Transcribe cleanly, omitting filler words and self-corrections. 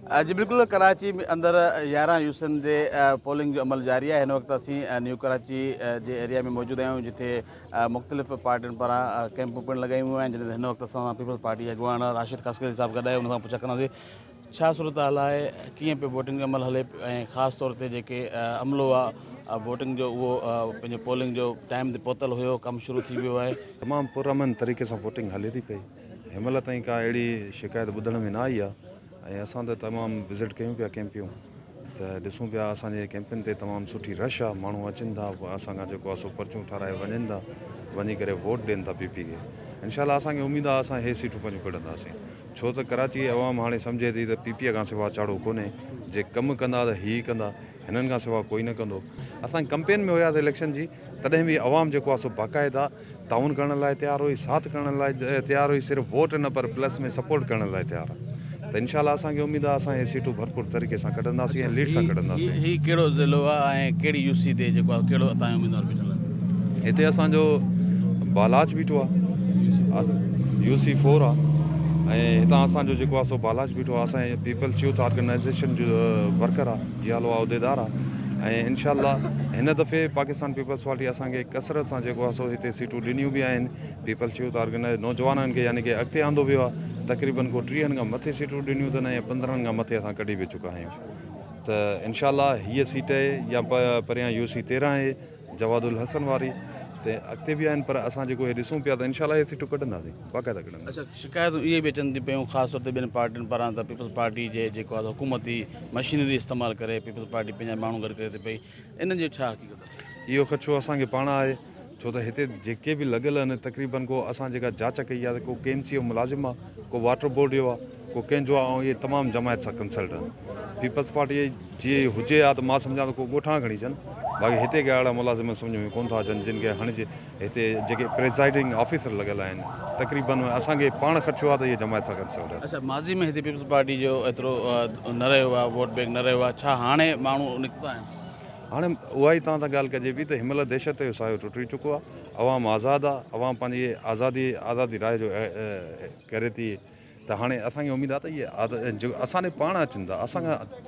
جي بلڪل ڪراچي اندر 11 يوسين تي پولنگ جو عمل جاري آهي هن وقت اسين نيو ڪراچي جي ايريا ۾ موجود آهيون جتي مختلف پارٽين پاران ڪيمپون پڻ لڳايون ويون آهن جڏهن ته هن وقت اسان سان پيپلز پارٽي جي اڳواڻ راشد خاصخيلي صاحب گڏ آهي ان سان پڇا ڪنداسين ڇا صورتحال آهي ڪيئن پيو ووٽنگ جو عمل هلي ۽ خاص طور تي جيڪي عملو آهي ووٽنگ جو اهو پنهنجو پولنگ جو ٽائيم تي پهتل هيو ڪم شروع ٿي ويو آهي. تمام پرامن طريقي سان ووٽنگ هلي ٿي پئي هن مهل تائين ڪا اهڙي شڪايت ٻڌڻ ۾ نه آئي آهي ۽ اسان ته تمام وزٽ ڪيون پيا ڪيمپيون ته ڏسون پيا اسان جي ڪيمپن تي تمام سٺي رش آ ماڻهو اچن ٿا اسان کان جيڪو آ سو پرچيون ٺاراهي وڃن ٿا وڃي ڪري ووٽ ڏين ٿا پي پي کي انشاء الله اسان کي اميد آ اسان هي سيٽون پنهنجون ڪڍنداسين ڇو ته ڪراچي جي عوام هاڻي سمجهي ٿي ته پي پي کان سوا چاڙهو ڪونهي جي ڪم ڪندا ته هي ڪندا هنن کان سوا ڪوئي نه ڪندو اسان ڪمپين ۾ هياسي اليڪشن جي تڏهن به عوام جيڪو آ سو باقاعده تعاون ڪرڻ لاء تيار هئي، ساٿ ڪرڻ لاء تيار هئي، صرف ووٽ نه پر پلس ۾ سپورٽ ڪرڻ لاء تيار آهي ته انشاء الله اسان کي اميد آهي اسان اهي سيٽون ڀرپور طريقي سان ڪڍنداسين ۽ ليڊ سان ڪڍنداسين. هي ڪهڙو ضلعو آهي ۽ ڪهڙي يو سي تي جيڪو آهي ڪهڙو اتان جو اميدوار بيٺل آهي؟ هتي اسان جو بالاچ بيٺو آهي يو سي فور آهي ۽ هتان اسان جو جيڪو آهي سو بالاچ بيٺو آهي اسان جي پيپلز يوٿ آرگنائيزيشن جو ورڪر آهي جيالو آهي عهديدار آهي ۽ انشاء الله هن دفعي پاڪستان پيپلز پارٽي اسان کي ڪثرت سان جيڪو آهي سو هتي سيٽون ڏنيون به آهن، پيپلز يوٿ آرگنائيز نوجوانن کي يعني ڪي اڳتي آندو ويو آهي، تقريبن ڪو ٽيهن کان مٿي سيٽون ڏنيون اٿن ۽ پندرهن کان مٿي اسان ڪڍي به چڪا آهيون ته انشاء الله هيء سيٽ اهي يا پريان يو سي 13 اهي جواد الحسن واري ته اڳتي به آهن پر اسان جيڪو هي ڏسون پيا ته انشاء الله هي سيٽون ڪڍنداسين باقاعده ڪڍنداسين. اڇا شڪايتون اهي به اچن ٿيون پيون خاص طور تي ٻين پارٽين پاران ته پيپلز پارٽي جي جيڪو آهي حڪومتي مشينري استعمال ڪري پيپلز پارٽي پنهنجا ماڻهو گڏ ڪري ٿي پئي انهن جي ڇا حقيقت آهي؟ اهو خدشو اسان کي پاڻ آهي ڇو ته هتي جيڪي به لڳل آهن تقريبن ڪو اسان جيڪا جاچ ڪئي آهي ته ڪو ڪي ايم سي جو ملازم آهي ڪو واٽر بورڊ جو آهي ڪو ڪنهن جو آهي ۽ اهي تمام جماعت سان ڪنسلٽ آهن پيپلز پارٽي جي هجي ها ته مان سمجهان ٿو ڪو ڳوٺان کڻي اچن باقي هتي ڪي اهڙا ملازم سمجهه ۾ ڪونه ٿا اچن جن کي هڻجي هتي جيڪي پريزائيڊنگ آفيسر لڳل آهن تقريبن اسان کي پاڻ خدشو آهي ته اهي جماعت سان ڪنسلٽ آهن. اڇا ماضي ۾ هتي پيپلز پارٽي جو ايترو نه رهيو آهي ووٽ بينڪ نه رهيو آهي ڇا هاڻي ماڻهو نڪتا آهن؟ هاڻي اها ئي توهان سان ڳالهه ڪجي پئي ته هن مهل دهشت جو سايو ٽٽي چڪو آهي عوام آزاد آهي عوام پنهنجي آزادي آزادي راء جو ڪري ٿي ته هاڻي اسان کي اميد آهي ته اهي اسان ڏي پاڻ اچن ٿا اسان کان.